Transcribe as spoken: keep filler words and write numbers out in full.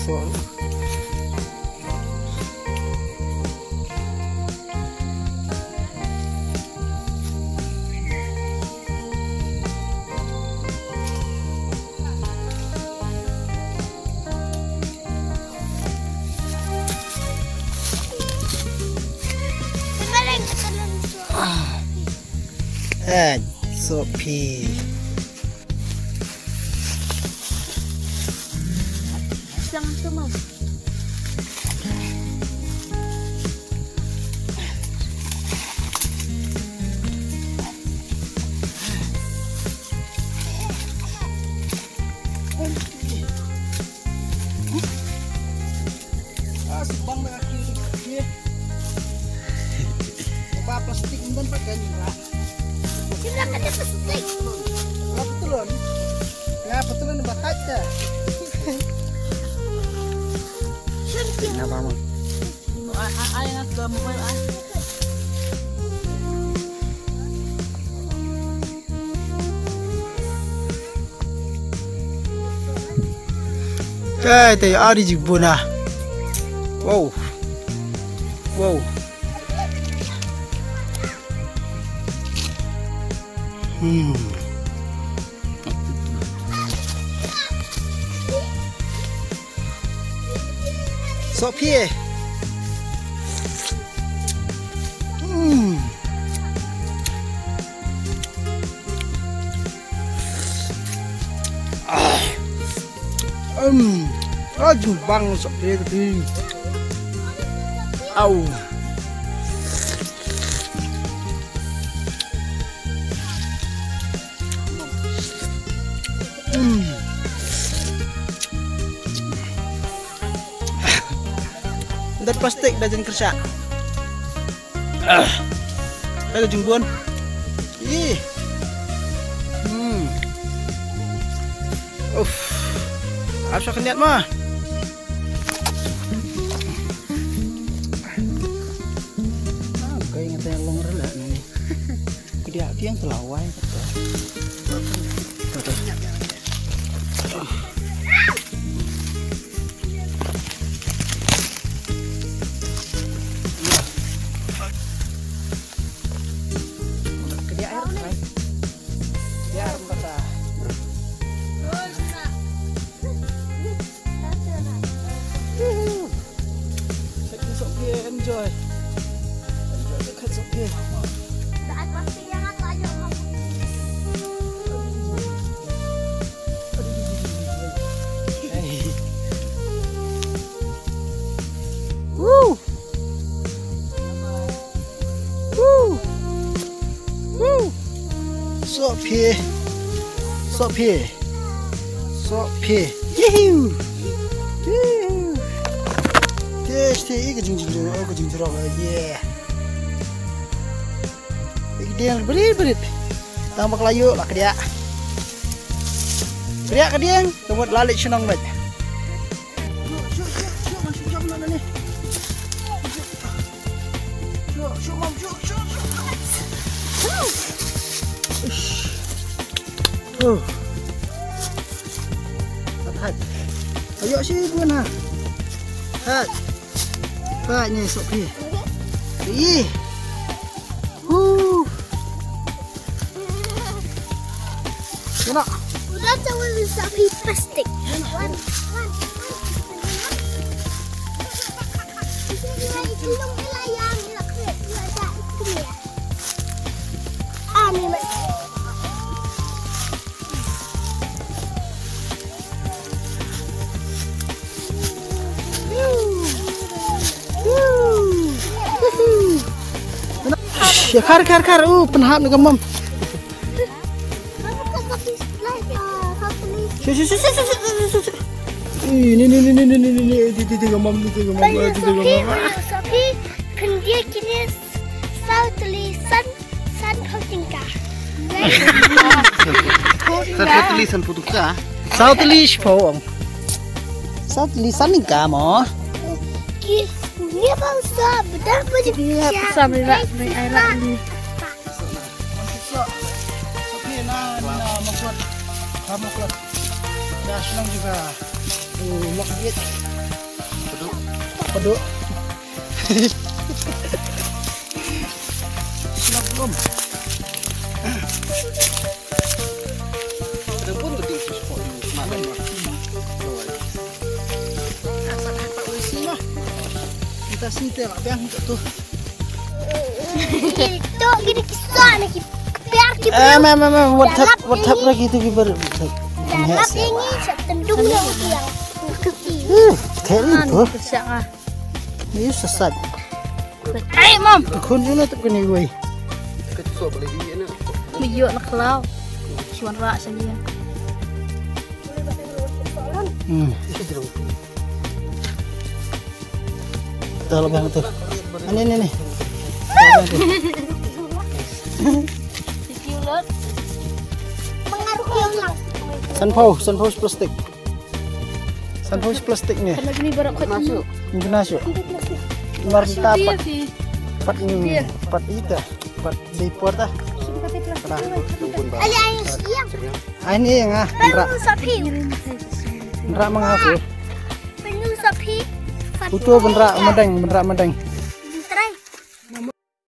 Ah. Eh, Sophie. Jangan tu, Mam. Ah, subang dah kaki. Apa plastik, ym don pat ka ni, Ra? Sila ka da plastik. Apa tulun? Nga apa tulun ba haj ka? Sila ba mo. Ai, ai, ai, nga ka mobile, ai. Te, te, ari jibuna. Wow. Wow. Hmm. Sophie. Hmm. Ah. Um. Ah, jubang Sophie tu. Au. Hmm. Ym don plastik, da jan kyrsha. Ah. Ka jingbun. Ih. Hmm. Uff. Ap sa khyndiat ma. Ah, kai ngata long rela ni. Kediak tiang telawai kata. Kediak air kai. Kediak air kata. Enjoy. Enjoy the cuts of here. Hey. Woo! Woo! Woo! Sophie. Sophie. Sophie. Yee-hoo! Yee-hoo! Te, te, i ka jingjrong, oh, ka jingjrong, oh, yeah. I ka dieng, brit, brit. Tang bakla yu, la kediak. Kediak ka dieng, ka mut la leit shnong beit. Oh. Ayo sih gua nah. Hai. Hai ni Sophie. Ih. Huh. Kena. Udah tahu Sophie plastik. One, one, one. Khar, khar, khar. Uh, pynhap na ka mom. Shu, shu, shu. Ih, ni, ni, ni, ni, di, di, di, ka mom, di, di, ka mom, di, di, ka mom. Sophie, Sophie, khyndiat kine saw tylli san, san phew tyngka. Saw tylli san phew tyngka. Saw tylli shiphew. Saw tylli san tyngka mo. Ki, ni bang sa, bedar pun. Ni pun sa, ni. Sophie, na, na, mokot. Ha, mokot. Dah senang juga. Oh, lok bit. Aduh. Kita sini tengok biang tu. Itu gini kisah ni ki biar ki. Eh, mem, mem, mem, what hap, what hap lagi tu ki baru. Dalam ini satu dulu yang. Uh, tell tu. Ni sesat. Ai, mam. Khun juna tu kini wei. Miyok na klau. Chuan rak saja. Hmm. Dah lah bang tu. Ani ni ni. Sanpau, sanpau plastik. Sanpau plastik ni. Kena gini barak kot. Ini kena masuk. Mar ta pat, pat ni, pat ita, pat di por ta. Ada air siang. Ai ni nga, nra. Penuh sapi. Nra mengaku. Penuh sapi. Utu benra medeng, benra medeng.